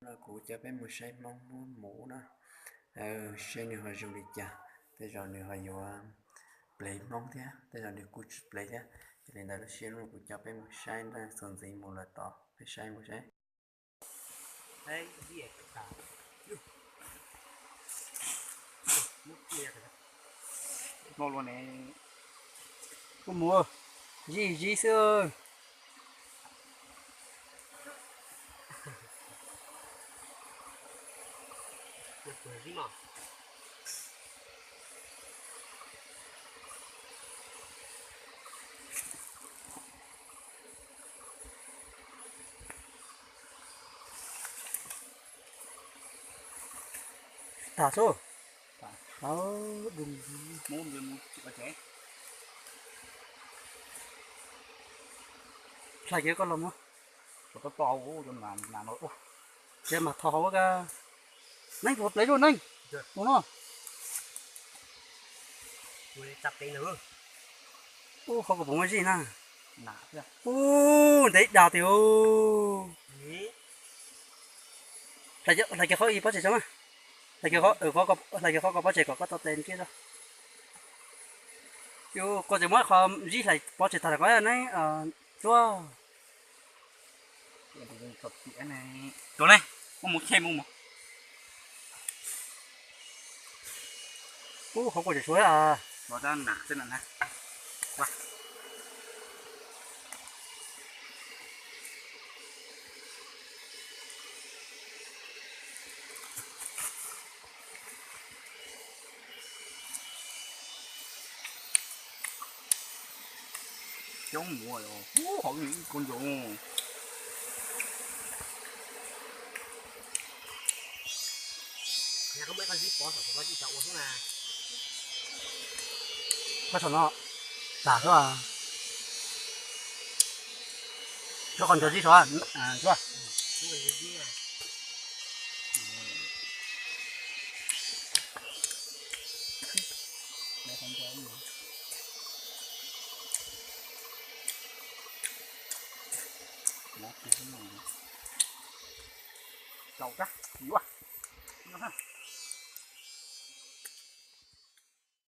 Kuv coj peb mus saib Hmoob muab muv na, saib nws ho zoo li cas. Tej zaum nws ho yuav plev Hmoob thiab, tej zaum nws kuj tsis plev thiab. Yog li ntawd lub sij hawm no kuv coj peb mus saib nraj txuas ntxiv mus lawm tod, peb saib mus saib. Mus ne, kuj mus, zib zib xwb. Tag xwb. Hlais kiag koj los mus. Ces mam thov hauv ka. Neeg puas plev rau neeg. Tus no. Ub, qhov ko puas muaj zij na? Ub, ntev dag tiag. Hlais kiag qhov ib pob tseg tso mas. Hlais kiag qhov ko pob tseg kom koj tau tes kiag tso. Yus koj tseem muab qhov zij hlais pob tseg tag lawm koj neeb tuaj. Tus ne, muab mus chej mus mus. Ub, qhov kuj tseem suav a. Coob mus, ub, hauv ib kua ntsaum. Koj saum no tag xwb. Koj qhov ntsaum zib saud. Tau, yuav.